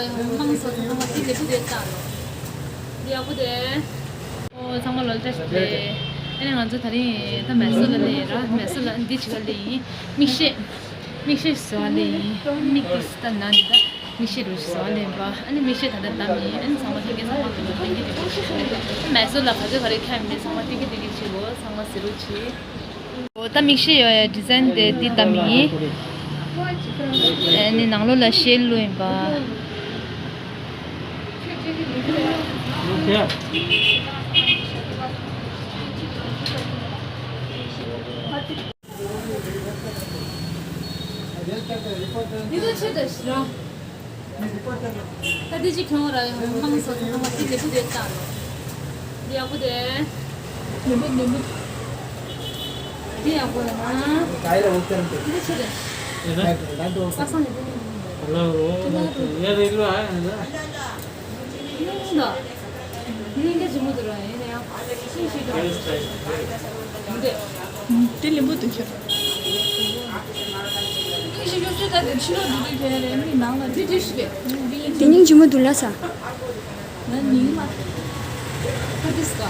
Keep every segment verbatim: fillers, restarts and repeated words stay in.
མང་སོ་ཚང་མ་དེ་ལེགས་པོ་དེ་ལྟ་ལོ། འདི་ཡག་པོ་དེ། ཨོ་ཚང་མ་ལོ་བཀྲ་ཤིས་བདེ་ལེགས། ཨ་ནི་ང་ཚོ་ད་རིང་ད་མེ་སོ་ལ་སླེབས་ར། མེ་སོ་ལ་འདི་ཅི་ག་སླེབས་ཡིན། མིག་ཤེལ། མིག་ཤེལ་བཟོ་བ་སླེབས་ཡིན། མིག་དེ་ད་ན་འདི་ད་མིག་ཤེལ་རུ་བཟོ་བ་སླེབས་པ། ཨ་ནི་མིག་ཤེལ་ད་ལྟ་བདམས་ཡིན། ཨ་ནི་ཚང་མ་ལྷན་རྒྱས་ཚང་མ་ལོ་ལྷན་རྒྱས་དེ་མེ་སོ་ལ་ག་ཚོད་ག་རེ་ཁྱབ་མིན་ཚང་མ་ལྷན་རྒྱས་ལྷན་རྒྱས་བྱེད་དགོས། ཚང་མ་གཟིགས་རོགས་བྱེད། འོ་ད་མིག་ཤེལ་ཡོད་ཡ་ཌི་ཛའིན་དེ་འདི་བདམས་ཡིན། ཨ་ནི་ནང་ལོགས་ལ་ཤེལ་བླུགས་ཡིན་པ། འདི་ཚོ་ཆེ་དྲགས་ཤི་ར། ད་འདི་ཅིག་ཁྱོང་ར་ཡོང་། མང་སོ་ཚང་མ་དེ་ལེགས་པོ་དེ་ལྟ་ལོ། འདི་ཡག་པོ་དེ། ནེམ་བུ་ནེམ་བུ། འདི་ཡག་པོ་ཡོད་ན། འདི་ཆེ་དྲགས་ཤི། ཡ་ད་ཡ་ད་དོ། ས་སང་ནེམ་བུ་ནེམ་བུ། ལོ་ལོ་ཡ་རེ་ལོ་ཨ་ཡ་ད། ཡིན་ད། ཡིན་གྱི་ཇི་མོ་དུ་ར་ཡིན་ན་ཡང་། ཤིང་ཤིང་དུ་ར་ཡིན་ཏེ། དེ་ལེན་པོ་དུ་ཁྱེར། ཤིང་ཤིང་ཤིང་ཤིང་ད་དེ་ཕྱི་ལོགས་དུ་དུ་ཁྱེར་རེད། མི་ནང་ལ་དེ་དེ་ཤི་གེ། དེ་སྙིང་ཇི་མོ་དུ་ལ་ས། ང་སྙིང་མ། ཁ་དིས་ཀ།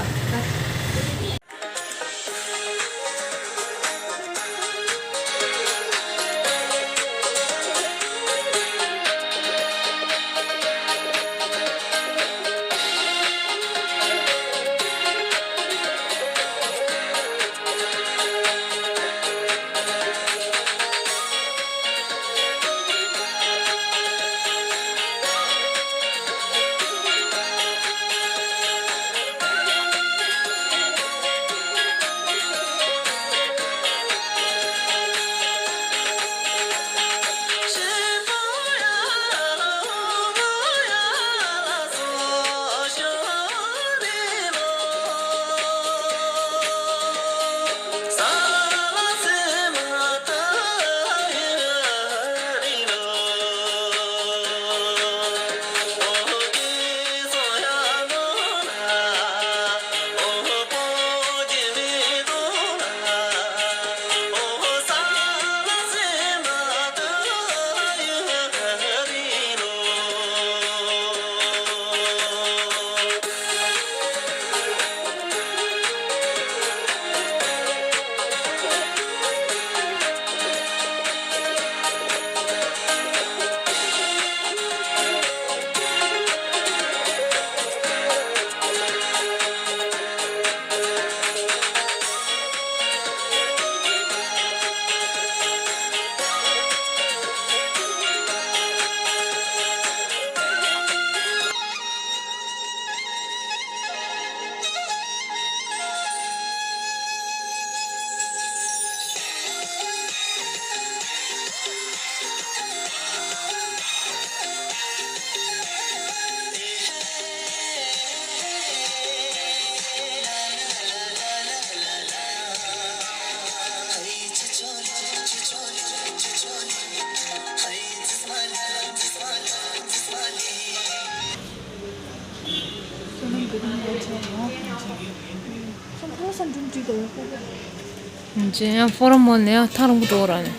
ཇེ་ཡང་ཕོ་ར་མོ་ནས་ཡང་ཐག་རིང་པོ་འགྲོ་ར་ནས།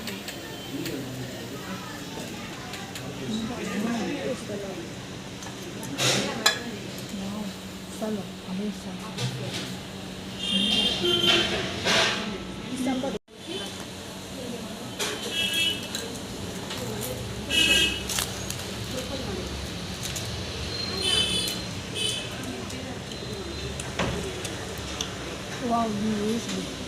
Wow, you raised me.